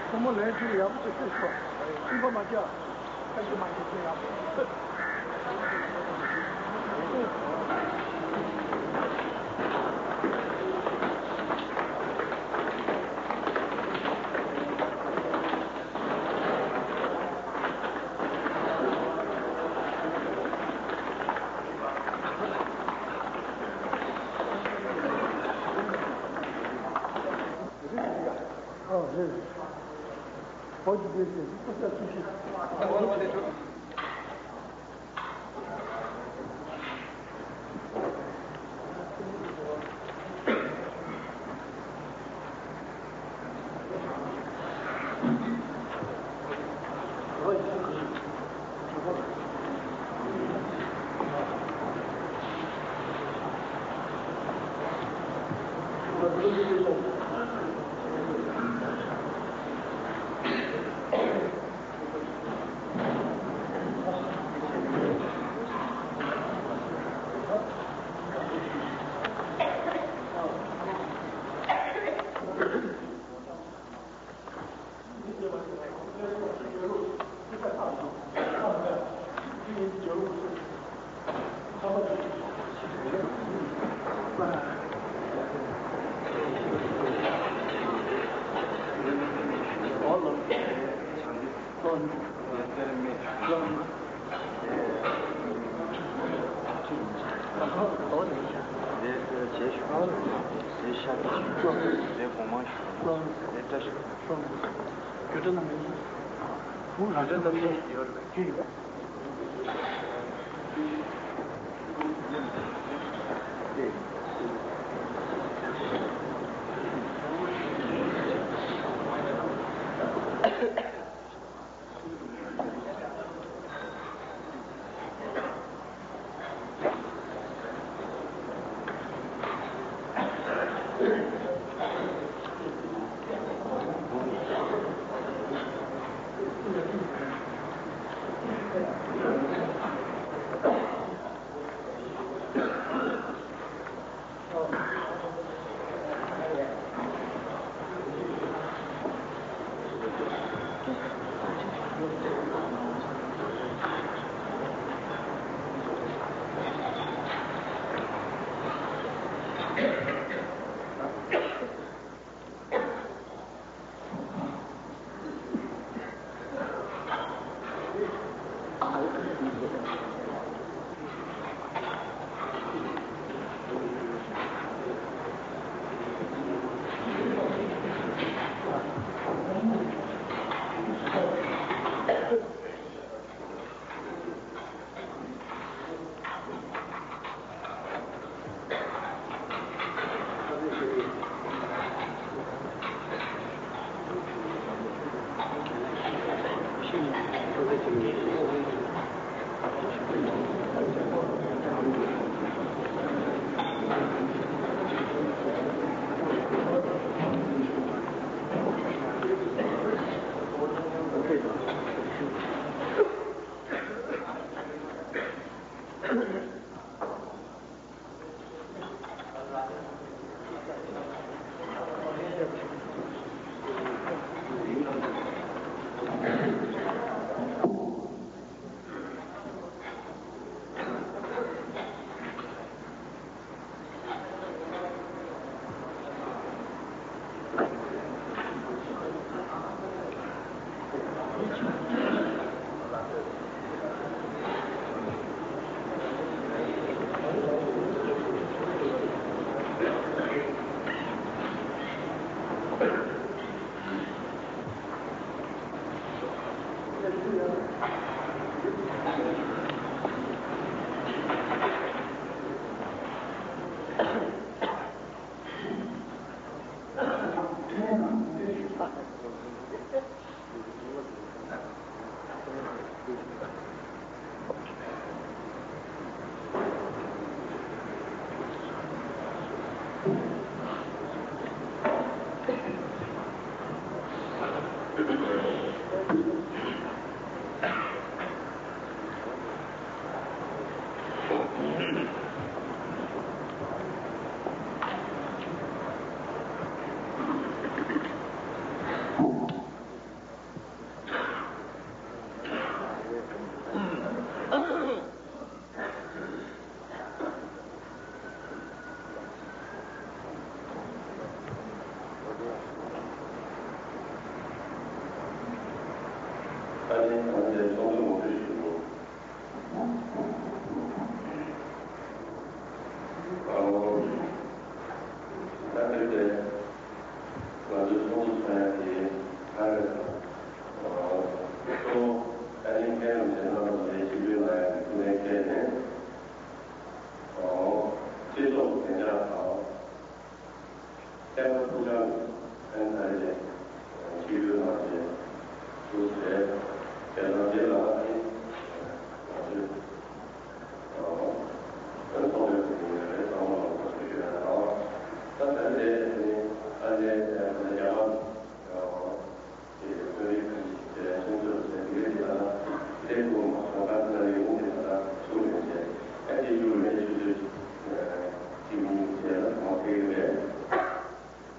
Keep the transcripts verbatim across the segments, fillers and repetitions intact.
ཁོ་མོ་ལན་ཅིག་ཡག་པོ་ཅིག་ཕེབས་ཤོག་ཕྱིན་པ་མ་རྒྱག་ང་ཚོའི་ཚོགས་གཙོ་ཚོགས་ཡ་དེ་ཁ་རེད་དང་། ཨོ། ཨ་ནི་མཁན་རིན་པོ་ཆེ་རྣམ་པ་ཚོ་ལ་སྤྱི་འཐུས་ལ་ཡང་ཐུགས་ཕན་བསྐྱལ་ནས། ཨོ། སྤྱི་ཚོགས་ཀྱི་བདེ་འཇགས་དང་། ཁྱད་པར་ཕུགས་རྒྱང་ཨན་ད་རེ་ཆིག་སྒྲིལ་དང་བཅས་ཐུགས་རྗེ་ཆེ། དེ་དང་དེ་ལ་ཨ་ནི་ང་ཚོས་ཨ་ཨ་ཚོགས་པའི་གོ་སྒྲིག་ཡོད་རེད། ཚང་མ་ལ་གོ་སྒྲིག་ཞུ་ཡ་དང་། ད་ད་རེས་ཨ་ནི་ཨ་ནི་ཨ་ནི་རྒྱ་གར་ཨ་དེ་བོད་རིགས་ཁ་ཤས་ཀྱིས་ཁྱེད་ཚོས་དེ་གའི་དེ་ལ་དེ་གོ་མ་སོང་། ད་ད་རེས་ཡོང་དེ་ད་ད་ཚུགས་ཡོང་བྱས་ཨ་དེ་ཡུལ་ལས་ཆུ་ཚོད་གཅིག་མིན་དེ་ལ་མ་ཕེབས་ཀྱི་རེད།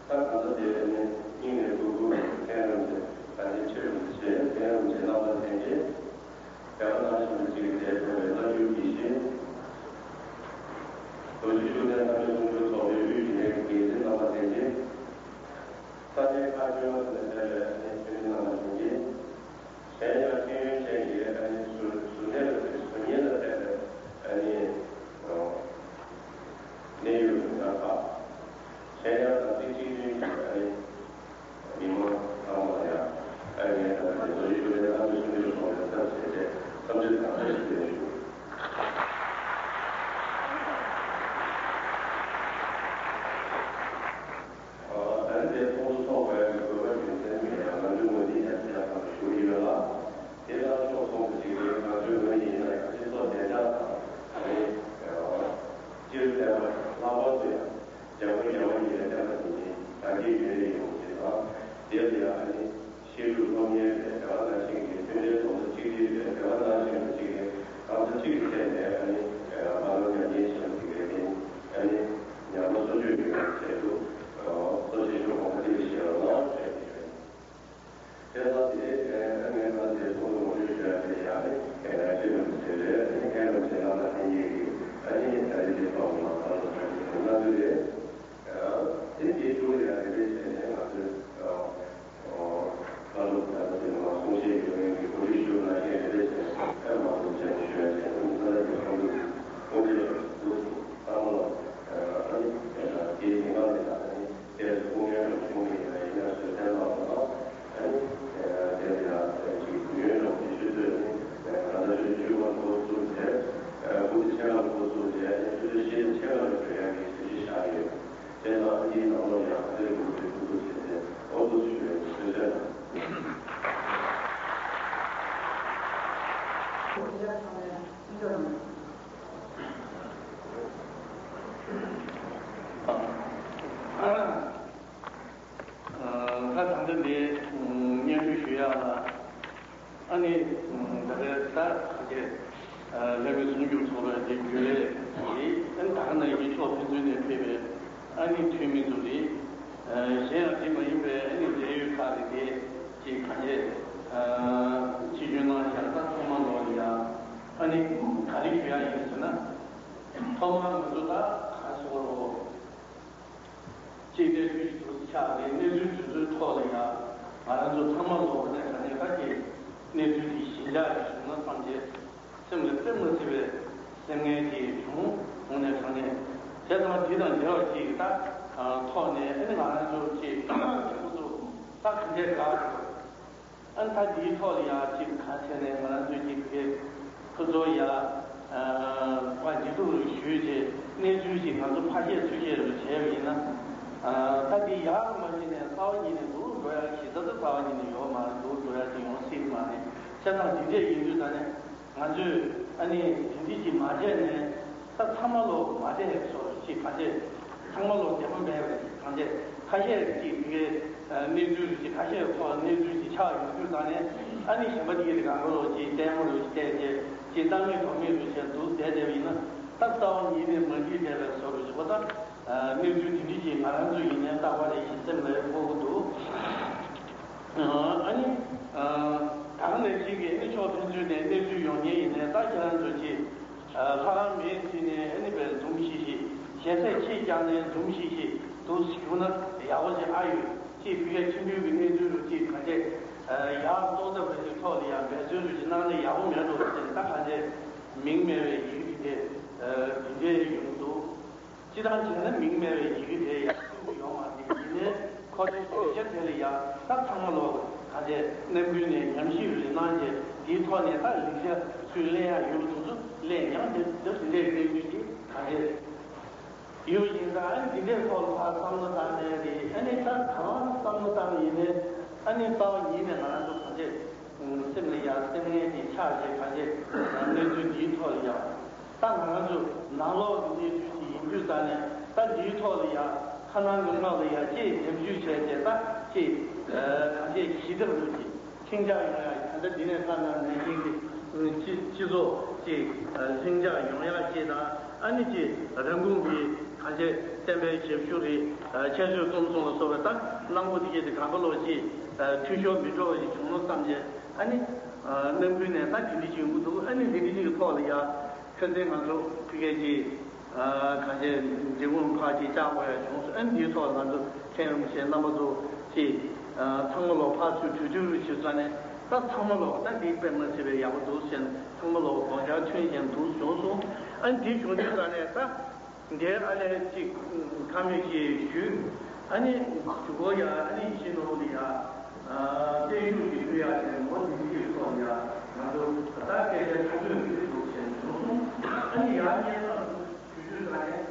ད་གང་ལྟར་དེ་ནི་སྙིང་ནས་ཐུགས་ཁུར་མཁན་རིན་པོ་ཆེ་ད་ནི་ཆེ་རིན་པོ་ཆེ་མཁན་རིན་པོ་ཆེ་རྣམ་པ་ལྷན་རྒྱས། རྒྱ་གར་ནང་བཞིན་དུ་གཅིག་དེ་ཐོན་པའི་བླ་སྤྲུལ་དགེ་བཤེས། རྡོ་རྗེ་ཤུགས་ལྡན་བསམ་ཡས་གསུང་སྒྲོན་ཚོགས་པའི་དབུས་ཀྱི་ལས་ཀྱི་འགན་འཛིན་རྣམ་པ་ལྷན་རྒྱས། ས་གནས་ཁག་བཅོ་ལྔ་ནས་ཕེབས་པའི་ཨ་ནི་ཆོས་མི་རྣམ་པ་ལྷན་རྒྱས། གཞན་ཡང་ཤེས་ཡོན་ཅན་གྱི་ཨ་ནི་ཟུར་ཟུར་གནས་ལ་ཕེབས། ཟུར་ཉན་ལ་ཕེབས་པའི་ཨ་ནི་ཨོ་གནད་ཡོད་མི་སྣ་ཁག་གཞན་ཡང་ནང་སྲིད་སྤྱི་མཐུན་གྱི་ཨ་ནི་མི་མང་ཚང་མ་ལ་ཡང་ཨ་ནི་ངས་ད་ལྟ་རྡོ་རྗེ་ཤུགས་ལྡན་བསམ་ཡས་གསུང་སྒྲོན་ཚོགས་པའི་ཚབ་བྱས་ཏེ་འཚམས་འདྲི་དང་བཀྲ་ཤིས་བདེ་ལེགས་ཞུ། ཨ་ནི་དེ་ཚོགས་འདུ་འཚོགས་པའི་དགོས་པ་རྒྱུ་མཚན་དེ་ཡང་ང་ཚོའི་ངོས་ནས་ཡང་ཡང་དག་ཞུ་གི་ཡོད་ལ། དེ་ལ་ཕྱོགས་མཚུངས་པ་ཞིག་རེད། ང་ཚོའི་ངོས་ནས་ཡིན་ན་ཡང་སྤྱི་ཚོགས་བདེ་འཇགས་དང་ཨ་ནི་སྤྱིར་བསྟན་པ་ལྷག་པར་དུ་ཡང་རྒྱ་བོད་རྒྱ་དབར་གྱི་ལས་འཆར་ལ་དེ་ནི་དར་རྒྱས་ཡུན་རིང་ཡོང་ཆེད་དང་། དེ་ལ་ཡང་ཨ་ནི་ཤེས་སྒྲུབ་སློབ་གཉེར་རེད། དེ་བ་ནང་བཞིན་གྱི་མཐུན་སྒྲིལ་སོང་ཚུལ་གཅིག་སྒྲིལ་རེད། དེ་བ་ནང་བཞིན་དུ་གཅིག་རེད། གང་ས་གཅིག་གི་ཐད་ནས་ཨ་ནི་མ་ལོ་ཉམས་ཉེས་ཆེན་པོ་ཞིག་རེད། དེ་ཨ་ནི་ཉམས་པ་སོར་ཆུད་ཡོང་བའི་ཆེད་དུ་གཙོ་ཆེ་ཤོས་གོང་མ་འདི་ལ་བཞེས་རོགས་གནང་ཞེས་ཞུས་པ་ཡིན། དེ་ལ་དེ་ཨ་ནི་ང་དེ་ཚོགས་འདུ་ངོ་སྤྲོད་ཞུ་ཡ་དེ་ཡང་ཨ་ནི་ཨ་ཅེ་རིན་པོ་ཆེ་རེད། ཨ་ནི་མཁན་རིན་པོ་ཆེ་རྣམ་པ་ལྷན་རྒྱས་ཀྱིས་ཨ་ནི་ད་རེས་དེ་ཐོག་ལ་བཀའ་སློབ་གནང་རྒྱུ་དེ་གནང་རྒྱུ་རེད། དེ་དེའི་ཐོག་ལ་ཡང་དེ་འདྲས་བྱས་ནས་ང་ཚོས་བཀའ་སློབ་དང་དེ་མ་གསུང་བཤད་ཡོད་མཁན་གྱི་གོ་སྒྲིག་ཞུ་གནང་མཁན་རེ་རེ་བྱས་ནས་མང་དུ་མཇལ་ཞུ་ཡ་བྱས་ནས་ས་ལ་གི་ཚོགས་འདུ་དབུ་འབྱེད་སྐུ་གཟུགས་ཚང་མ་ལ་ཨ་ནི་དེའི་ཞིང་ཁམས་ལ་ཡང་ཨ་ནི་དེར་སྐུ་ངལ་རུ་བྱུང་བའི་ཡིན་ན་ཡིན་ན་ཞུ་མཁན་ལ་ཨ་ནི་དེར་ཡང་ཅིག་ཡུན་རིང་པོ་ཞུ་ཚོད་ནི་ང་ཚོ་ཞུ་ཞུ་བ་འགོ་བཙུགས་བྱས་སྐུ་ཚེ་ཆེ་བ་འགོ་བཙུགས་བྱས་ཆུ་ཚོད་བཞི་ནས་ཕྱེད་ཀ་ལ་བྲོས་ཡག་གི་གྲོས་གཞི་བཞག་ཡོད། དེ་དང་ཨ་ནི་ནང་ལོགས་ཡང་ཨ་ནི་འགོ་ཁྲིད་ཐུགས་ཐུགས་བྱས་ཏེ་འོག་ཏུ་ཞུ་བའི་གྲོས་ཆོད་དང་། ད་ད་ལྟ་འདི་སྙན་སྒྲོན་ཞུ་ཡག་ལ། ཨ་ནི་ད་ལྟའི་ད་ག་གེ་ལྷ་བའི་གསུང་སྒྱུར་ཚོགས་པའི་དེ་རྒྱུན་ལས་ཀྱི་ཨ་ནི་ད་ག་ནང་བཞིན་ཕྱོགས་ཕན་ཚུན་ནས་ཕེབས་པའི་ཨ་ནི་འཐུས་མི་ཚོ་རེད། གཞན་ཡང་དེ་མ་ཡིན་པའི་ཨ་ནི་འབྲེལ་ཡོད་ཁག་རེད། དེ་ཅིག་ག་གེ་ཆིབས་བསྒྱུར་གནང་ཡག་ད་ཐོག་མ་ལོག་ཡ་ཨ་ནི་ག་རེ་ཞུ་ཡག་ཡིན་ཟེར་ན། ཐོག་མར་ང་ཚོ་ད་ག་སོགས་རོགས། གཅིག་གནས་ཚུལ་ཞིག་ཏུ་ཆགས་ཏེ་གནས་ཚུལ་དེ་ཚོའི་ཐོག་ལ་ཡང་ང་རང་ཚོ་ཚང་མ་ལོག་ནས་ག་ནས་ག་གི་གནས་ཚུལ་དེ་ཞི་འཇགས་ཀྱི་བྱུང་ན་བསམ་བྱས་སེམས་ལ་སེམས་ལ་སྲིད་པའི་སེམས་ངལ་དེ་བྱུང་འོང་ནས་ག་ནས་དེ་ཚང་མ་དེ་དང་འབྲེལ་བ་ཅིག་ད་ཐོག་ནས་ཨ་ནི་ང་རང་ཚོ་ཅིག་ཁོ་ཚོ་ད་ག་འདྲས་དགའ་འདུག་ཨ་ནི་ད་འདིའི་ཐོག་ལ་ཡང་ཅིག་ག་ཚད་ནས་ང་རང་ཚོའི་ཅིག་གི་ཁོ་ཚོ་ཡ་ཕར་ཇེ་ཐུག་རུ་ཞུས་རྗེས་གནས་ཚུལ་ཅིག་ང་ཚོ་ཕར་བཤད་ཚུར་བཤད་རུ་བྱས་པ་ཡིན་ན། ད་འདི་ཡག་རུ་མ་བྱས་ནས་རྩ་བ་ཉིད་ནས་འདུག་འགྲོ་ཡག་གཞི་རྩ་ད་རྩ་བ་ཉིད་ནས་ཡོད་མ་རེད། འདུག་འགྲོ་ཡག་ཅིག་ཡོང་སྲིད་མ་རེད། བྱས་ཙང་འདི་འདྲས་ཡིན་དུས་ད་ནས་ང་ཚོས་ཨ་ནི་དེ་འདྲས་ཅིག་མ་བྱས་ནས། ད་ཚང་མ་ལོ་མ་བསྡད་སོ་ཅིག་ཁ་ཤས་ཚང་མ་ལོ་བསྡད་པ་མེད་པ་ཞིག་ཐང་ཆད་ཁ་ཤས་ཅིག་དེ་གའི་གནས་ཚུལ་ཅིག་ཁ་ཤས་ཐོག་གནས་ཚུལ་ཅིག་ཆགས་ཡོང་དུས་ད་ནས་ཨ་ནི་གཞན་པ་དེ་གའི་རིགས་གང་ག་ལོ་ཅིག་ལྟད་མོ་རུ་བལྟས་རྗེས་ཅིག་སྣང་མེད་དོགས་མེད་རུ་བྱས་འདུག་བསྡད་བསྡད་པ་ཡིན་ན་ད་རྩ་བ་ཉིད་ནས་མ་འགྲིག་བསྡད་པའི་བཟོ་རུ་བྱེད་པ་ད་གནས་ཚུལ་དེ་འདྲ་ཅིག་ང་རང་ཚོ་ཡིན་ནའི་རྟག་པར་རེ་ཞིག་སེམས་ལ་འཁོར་གྱི་འདུག་ཨ་ནི་ད་ག་ནས་ཅིག་གི་ཨ་ནི་ཕྱོགས་ཕན་ཚུན་ནས་གནས་ཚུལ་ཡོང་མཁན་ཡིན་ནའི་ད་ཁྱེད་རང་ཚོ་ཅིག་ལྷ་ཁང་མེད་ཟེར་ནས་ཨ་ནི་བས་འཛུམ་ཞིག་ཞིག་ཞལ་ཟས་ཁྱི་རྒྱག་ནས་འཛུམ་ཞིག་ཞིག་འདུག་ཞུ་ན་ཡག་པོ་ཞིག་ཨ་ཡོད། ཅིག་ཕ་གིའི་ཁྲིམས་དཔོན་གྱི་གནས་ཚུལ་རུ་ཅིག་ག་འདྲས་ཡག་ཏོག་ཙམ་རེ་ཞིག་ཐོག་ལ་ཡང་འབད་བརྩོན་རུ་ཅིག་གནང་ན་ཡག་པོ་མེད་འགྲོ་ཟེར་ནས་ད་ག་འདྲས་མིང་མེད་པའི་ཡི་གེ་དེ་འདྲས་ཡོང་འདུག་སྤྱིར་བཏང་བྱས་ན་མིང་སྨྲ་བའི་ཡི་གེ་དེ་ཡང་ཐོན་རྒྱུ་ཡོད་མ་རེད། ཡིན་ནའི་ཁོ་ཚོའི་བརྗོད་བྱ་དེ་ལ་ཡང་ད་ཚང་མ་ལོ་ག་ཚད་རྣམ་ཀུན་ནས་ཉམས་ཞིབ་རེ་གནང་རྗེས་དེའི་ཐོག་ནས་ད་ལེགས་ཆ་ཚུར་ལེན་ཡག་ཡོད་པ་དེ་ཚོ་ལེན་ཡང་དེ་དེ་དེ་འདྲའི་གནས་ཚུལ་ཞིག་ག་ཚད་ཡོད་ཡིན་ཙང་། ཨ་ནི་འདི་འདྲའི་ཐོག་ལ་ཕར་བསམ་བློ་བཏང་ནས་རེད། ཨ་ནི་ད་གང་བསམ་བློ་བཏང་ཡིན་ནའི་ཨ་ནི་རྩ་བ་ཉིད་ནས་ང་རང་ཚོ་ག་ཚད་སེམས་ལ་ཡང་སེམས་ངལ་ཅིག་ཆགས་བྱས་ག་ཚད་གནས་ཚུལ་འདིའི་ཐོག་ལ་ཡང་། ད་ང་རང་ཚོ་ནང་ལོགས་ཀྱི་གནས་ཚུལ་ཞིག་ཡིན་དུས་ཙང་ནས། ད་འདིའི་ཐོག་ལ་ཡང་ཁ་ནང་ངམ་ངག་ལ་ཡང་ཅིག་ཉམས་ཞིབ་བྱས་བྱས། ད་ཅིག་གང་ཅིག་ཞི་བདེ་རུ་ཅིག་ལྷིང་འཇགས་ཡོང་ཡ། ད་ལྟ་འདི་ནས་ཁ་ནང་ནས་ཡིན་གྱི་སྤྱི་སྤྱི་ཚོགས་ཅིག་ལྷིང་འཇགས་ཡོང་ཡ་ཅིག་དང་། ཨ་ནི་ཅིག་རང་ཁོངས་ཀྱི་གང་ཅིག་བསྟན་པའི་ཞབས་ཞུ་རེད། ཁྱད་ཆོས་རྩོམ་གསུམ་ལ་སོགས་པའི་ད་གནང་སྒོ་དེ་གས་དེ་གང་ག་ལོག་ཅིག་འཐུས་ཤོར་མི་འགྲོ་བ་ཞིག་བྱུང་ན་བསམ་བྱས། ཨ་ནི་རྣམ་ཀུན་ནས་ད་དེ་འདྲ་ཅིག་ཡོང་གི་འདུག་ཨ་ནི་དེ་འདྲ་ཅིག་གི་ཐོག་ལ་ཡ། ཁ་སང་ང་ཚོ་ཕ་གི་གི་ཨ་གང་ཅི་འབྲི་གུང་ཁག་ཅིག་བཅར་དགོས་ཡ་བྱུང་སོང་། ཨ་ནི་འདིའི་ཐོག་ལ་ང་ཚོ་མཁན་རིན་པོ་ཆེ་རྣམ་པ་ཚོ་ཅིག་ཨ་ཚང་མ་ལོག་ཕར་ཚུར་གྲོས་བསྡུར་བྱེད་ས་ནས། ད་ཚང་མ་ལོག་ད་འདི་དཔེ་མ་སྲིད་པའི་ཡག་པོ་འདུག་ཟེར་ནས། ཚང་མ་ལོག་དགོངས་འཆར་མཐུན་ཞིང་འདུག་བྱུང་སོང་། ཨ་ནི་འདི་བྱུང་དུས་ཙང་ནས་ད། འདིར་ཨ་ནེ་གཅིག་ཁ་མིག་ཅིག་ཞུས། ཨ་ནི་གཞུག་གུ་ཡང་ཨ་ནི་ཡིད་བཞིན་ནོར་བུ་ལ་ཡང་བརྟན་བཞུགས་ཀྱི་ཕུལ་ཡག་དེ་ངོ་དེ་ཚོའི་ཐོག་ཡང་ང་ཚོ་ད་སྐད་ཆ་ཐུང་ཐུང་ཞིག་འདུག་ཟེར་བྱུང་སོང་། ཨ་ནི་ཡང་སྙན་སེང་ཞུ་དུས་ཙང་ནས་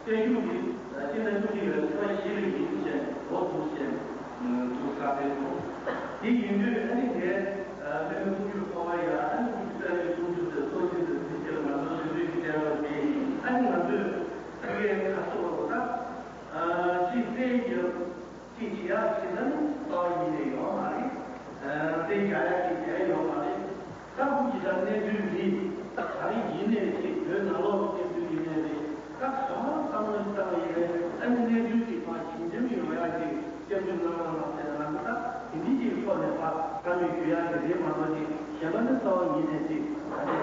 བརྟན་བཞུགས་ཀྱི་ཅི་ནས་ཐུགས་ཀྱི་ཡོད་ཚོད་ཞིག་ཡིན་ཟེར་ནས་འོ་འདུག་ཟེར་འདུག་ས་རེད་འདུག་དེ་ཡིན་དུས་ཨ་ནི་དེ། སྨན་ཁུ་ཆུ་ཁོ་བ་ཡ་ཨ་ནི་ཁུ་ཆུ་ས་ཡི་གསུང་ཆུ་ཟེར་སོ་ཅི་ཟེར་ཚིག་ཅེར་ང་ཚོ་དུས་ཚོད་ཀྱི་བསྟན་པ་དེ་ཨ་ནི་ང་ཚོས་ཕ་གིའི་ཁ་སོ་བ་ད་ཅིག་བཙན་གྱིས་ཅིག་བྱེད་ཡག་ཅིག་ན་ནི་རྩ་བ་ཉིད་ནས་ཡོད་མ་རེད། བཙན་རྒྱག་ཡག་ཅིག་བྱས་ཡོད་མ་རེད། ད་ཁུ་ཅི་ད་གནས་ཚུལ་འདི་ག་རེ་ཡིན་ནས་ཅིག་བོད་ནང་ལོགས་ཀྱི་གནས་ཚུལ་ཡིན་ནས་རེད། ད་གང་བསམ་བློ་བཏང་ཡིན་ནས་ཨ་ནི་གནས་ཚུལ་ཅིག་མ་ཞིག་འཇམ་ཡོང་ཡག་ཅིག་སྐྱབས་འཇུག་གནང་རོགས་གནང་ཟེར་ན། ང་ཚོ་ད་དེ་འདྲའི་ཅིག་ཐོག་ནས་ཕར་བཀའ་མོལ་ཞུ་ཡག་གི་རེད་མ་གཏོགས་ཅིག་གཞན་པ་ནི་རྩ་བ་ཉིད་ནས་ཅིག་ད་ནི་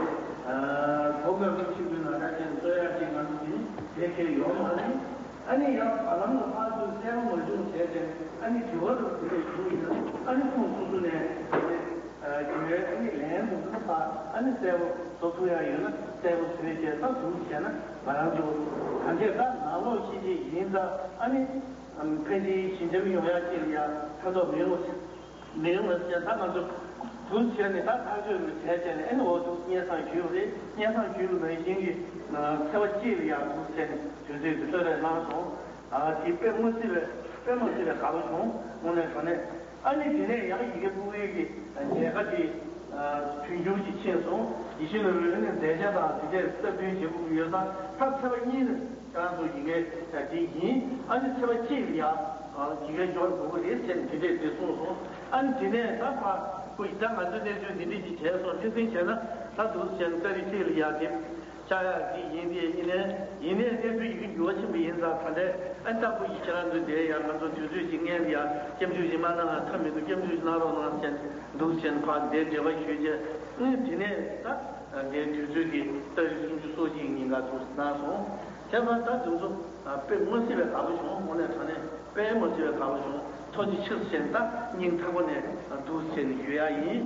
གོ་སྐབས་ཤིག་ཆེན་པོའི་ནང་ད་ཅིག་རྩོད་ཡག་ཅིག་ང་ཚོ་དེ་ནི་བྱེད་མཁན་ཡོད་མ་རེད། ཨ་ནི་ཡང་བར་ལམ་ལ་ཕར་ཚུར་གསལ་པོ་མ་བྱུང་བྱས་ཏེ། ཨ་ནི་དྲི་བ་རུ་དེ་འདྲ་བྱུང་ཡིན་ན་ཨ་ནི་ཁོང་སོ་སོ་ནས་དེ་ནི་དྲི་བའི་ཨ་ནི་ལན་དུ་ཕར་ཨ་ནི་གསལ་པོ་བཟོ་ཐུབ་ཡག་ཡོད་ན་གསལ་པོ་བཟོས་བྱས། ད་འདུག་བྱས་ན་ང་རང་ཚོ་གང་ཅི་ད་ནང་ལོགས་ཤེས་ཀྱི་ཡིན་ཙང་། ཨ་ནི་ཕན་ཚུན་ཞི་འཇམ་ཡོང་ཡག་ཅིག་ལ་ཡང་ཕན་ཐོགས་མི་ཡོང་བ་ཞིག་མི་ཡོང་བ་ཞིག་ད་ང་ཚོ་འདུག་བྱས་ནས་ད་ཐག་གཅོད་རུ་བྱས་བྱས་ནས། ཨ་ནི་འོ་འདུག་སྙན་སེང་ཞུས་པ་རེད། སྙན་སེང་ཞུས་པ་ནང་བཞིན་གྱི་ཚེས་པ་གཅིག་ལ་ཡང་འདུག་བྱས་ནས་དུས་ཚོད་ཀྱི་གསོལ་རས་གནང་སོང་། ཨ་དེ་དཔེ་མི་སྲིད་པའི་དཔེ་མི་སྲིད་པའི་དགའ་པོ་བྱུང་། དངོས་གནས་དྲང་གནས། ཨ་ནི་དེ་ནས་ཡང་ཡི་གེ་ཕུལ་བའི་གི་མཇལ་ཁ་དེ་དུས་འགྱུར་གྱིས་ཕྱིན་སོང་། ཡིད་བཞིན་ནོར་བུས་ཨ་ནི་མཛད་འཆར་དང་དེ་འདྲའི་སྟབས་བསྟུན་བྱེད་དགོས་ཀྱི་ཡོད་ཙང་། ད་ཚེས་པ་གཉིས་ནས་ཁྱེད་རང་ཚོ་ཡི་གེ་དེ་ཡིན། ཨ་ནི་ཚེས་པ་གཅིག་ལ་ཡང་ཡི་གེ་འབྱོར་དགོས་ཀྱི་རེད་ཟེར་ནས་དེ་འདྲས་དེ་གསུངས་སོང་། ཨ་ནི་དེ་ནས་ད་ཕར་ཁོ་ཡིས་ད་ང་ཚོའི་གནས་ཚུལ་འདི་འདྲས་ཅིག་བྱས་སོང་། ལྷན་འཛིན་བྱས་ན་ད་འདུག་ཟེར་ནས་ཏ་རིག་གཅིག་ལ་ཡང་དེ་བཅར་ཡག་ཅིག་ཡིན། དེ་ཡིན་ནའི་ཡིན་ནའི་གནས་ཚུལ་ཡི་གེ་འགྱུར་བ་ཕྱིན་པ་ཡིན་ཙང་། ད་ལྟའི་ཨ་ནི་ད་ཁོ་ཡིས་ཁྱེད་རང་ཚོའི་དེ་ཡང་ང་ཚོ་དུས་ཚོད་ཅིག་སྔོན་ལ་ཡང་སྐྱབས་འཇུག་ཅིག་མ་གནང་ན་ཐབས་མི་འདུག་སྐྱབས་འཇུག་ཅིག་གནང་རོགས་གནང་ཟེར་ནས་འདུག་ཟེར་ནས་ཕར་འདིར་འབྲེལ་བ་ཞུས་རྗེས། ཨ་ནི་དེ་ནས་ད་འདིའི་དུས་ཚོད་དེ་ཏ་རིག་སུམ་ཅུ་སོ་གཅིག་ཉིན་ཀ་འདུག་གནང་སོང་། བྱས་ཙང་ད་དེ་ཚོ་དཔེ་མི་སྲིད་པའི་དགའ་པོ་བྱུང་། དངོས་གནས་དྲང་གནས་དཔེ་མི་སྲིད་པའི་དགའ་པོ་བྱུང་། ཐུགས་རྗེ་ཆེ་ཟེར་ནས་ད་སྙིང་ཐག་པ་ནས་འདུག་ཟེར་ནས་ཞུ་ཡག་ཡིན།